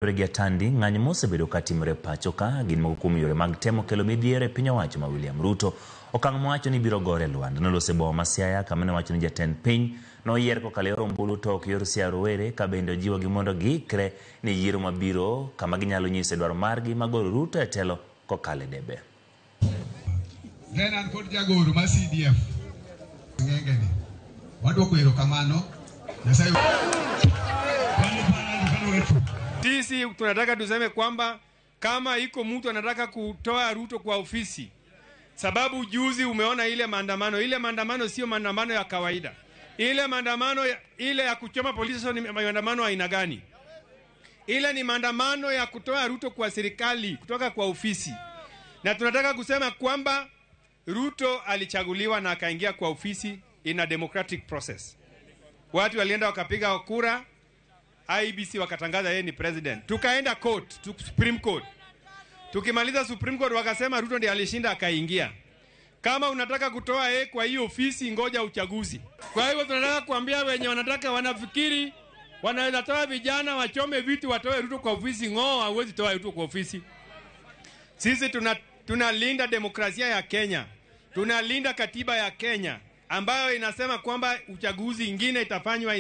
Kaluwore gi Atandi, ng'anyo mosebedo ka timore pacho ka gin moko kuom yore mag temo kelo midhiero e piny owacho ma William Ruto. Okang' mowacho ni biro gore lwanda noloso e boma ma Siaya kama ne owacho ni jatend piny noyier kokalo e yor ombulu to ok yor siaya rowere ka bende ojiwogi mondo giikre ne yiero mabiro kama ginyalo nyise dwaro margi mag golo Ruto e telo kokalo e debe. Then an kod jagoro mar CDF ng'enge ni wadwoko erokamano Nyasaye. Sisi tunataka tuseme kwamba kama iko mtu anataka kutoa Ruto kwa ofisi, sababu juzi umeona ile maandamano. Ile maandamano sio maandamano ya kawaida. Ile maandamano ile ya kuchoma polisi ni maandamano aina gani? Ile ni maandamano ya kutoa Ruto kwa serikali, kutoka kwa ofisi. Na tunataka kusema kwamba Ruto alichaguliwa na akaingia kwa ofisi in a democratic process. Watu walienda wakapiga kura, IEBC wakatangaza yeye ni president. Tukaenda court, Supreme Court. Tukimaliza Supreme Court wakasema Ruto ndiye alishinda akaingia. Kama unataka kutoa yeye kwa hiyo ofisi, ngoja uchaguzi. Kwa hivyo tunataka kuambia wenye wanataka wanafikiri wanaweza toa vijana wachome vitu watoe Ruto kwa ofisi, ng'oo, hauwezi toa Ruto kwa ofisi. Sisi tunalinda demokrasia ya Kenya. Tunalinda katiba ya Kenya ambayo inasema kwamba uchaguzi ingine itafanywa.